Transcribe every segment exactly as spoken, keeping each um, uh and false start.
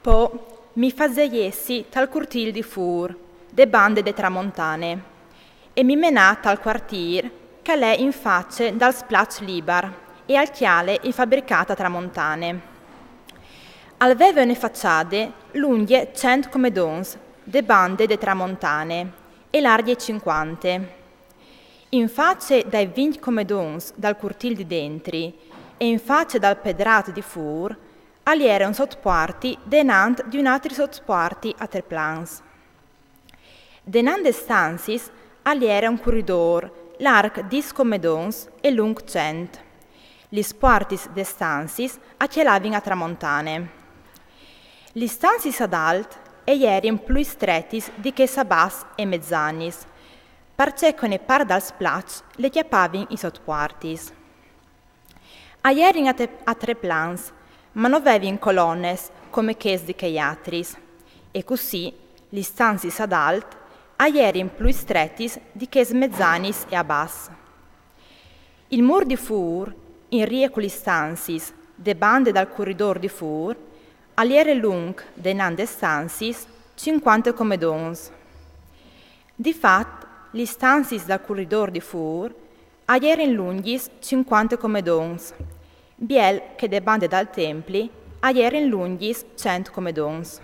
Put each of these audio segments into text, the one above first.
Po mi fasè jessi tal curtîl di fûr, de bande de tramontane, e mi menà tal cuartîr che al è in face dal splaç libar e al cjale il fabricât a tramontane. Al veve une façade lungje cent comedons de bande de tramontane e largje cincuante. In face dai vincj comedons dal curtîl di dentri e in face dal pedrât di fûr al jere un sotpuarti denant di un altri sotpuarti a trê plans. Denant des stanziis al jere un curidôr larc dîs comedons e lunc cent. Lis puartis des stanziis a cjalavin a tramontane. Lis stanziis ad alt e jerin plui stretis di chês a bas e mezanis, parcè che une part dal splaç le cjapavin i sotpuartis. A jerin a te-, a trê plans, ma no vevin colones come chês di chei altris, e cussì lis stanziis ad alt a jerin plui stretis di chês mezanis e a bas. Il mûr di fûr, in rie cu lis stanziis, de bande dal curidôr di fûr, al jere lunc, denant des stanziis, cincuante comedons. Di fat, lis stanziis dal curidôr di fûr a jerin lungjis cincuante comedons, biel che de bande dal templi a jerin lungjis cent comedons.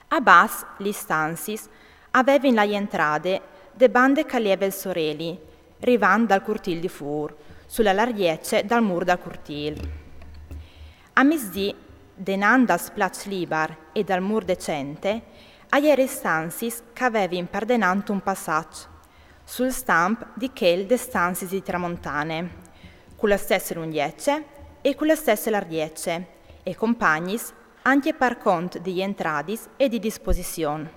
A bas, lis stanziis a vevin la jentrade de bande che al jeve il soreli, rivant dal curtîl di fûr, su la largjece dal mûr dal curtîl. A misdì, denant dal splaç libar e dal mûr de cente, a jerin stanziis che a vevin par denant un passaç, sul stamp di chel des stanziis di tramontane, cu la stesse lungjece e cu la stesse largjece, e compagnis ancje par cont di jentradis e di disposizion.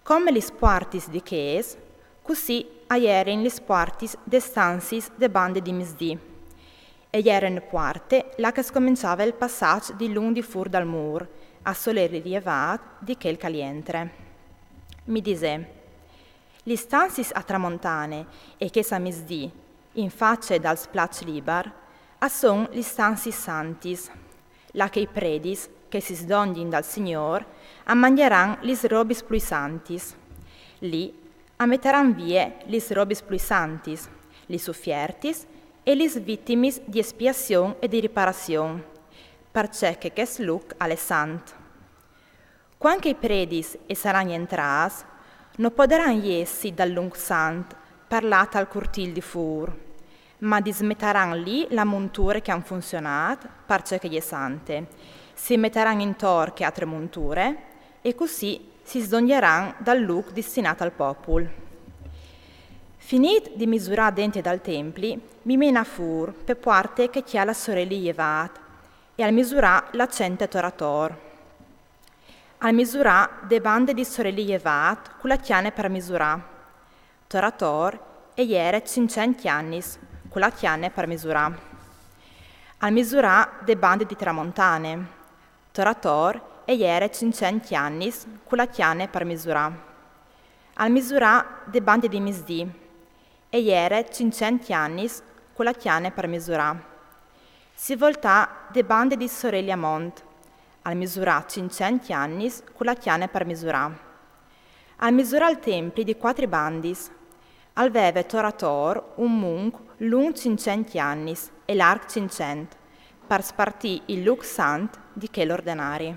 Come lis puartis di chês, cussì a jerin lis puartis des stanziis de bande di misdì. E jere une puarte là che al scomençave il passaç dilunc di fûr dal mûr, a soreli jevât di chel che al jentre. Mi disè: lis stanziis a tramontane e chês a misdì, in face dal splaç libar, a son lis stanziis santis, là che i predis che si sdongjin dal Signôr a mangjaran lis robis plui santis. Li a metaran vie lis robis plui santis, lis ufiertis e lis vitimis di espiazion e di riparazion, parcè che chest lûc al è sant. Cuant che i predis a saran jentrâts, no podaran jessi dal lûc sant par lâ tal curtîl di fûr, ma dismetaran li la monture che a àn funzionât, parcè che e je sante, si metaran intor chê altre monture e cussì si sdongjaran dal lûc destinât al popul. Finît di misurâ dentri dal templi, mi menà fûr pe puarte che e cjale a soreli jevât e al misurà la cente tor ator. Al misurà de bande di soreli jevât cu la cjane par misurâ. Tor ator e jere cinccent cjanis cu la cjane par misurâ. Al misurà de bande di tramontane. Tor ator e jere cinccent cjanis cu la cjane par misurâ. Al misurà de bande di misdì. E jere cinccent cjanis cu la cjane par misurâ. Si voltà de bande di soreli a mont. Al misurà cinccent cjanis cu la cjane par misurâ. Al misurà il templi di cuatri bandis. Al veve tor ator un munc lunc cinccent cjanis e larc cinccent, par spartî il lûc sant di chel ordenari.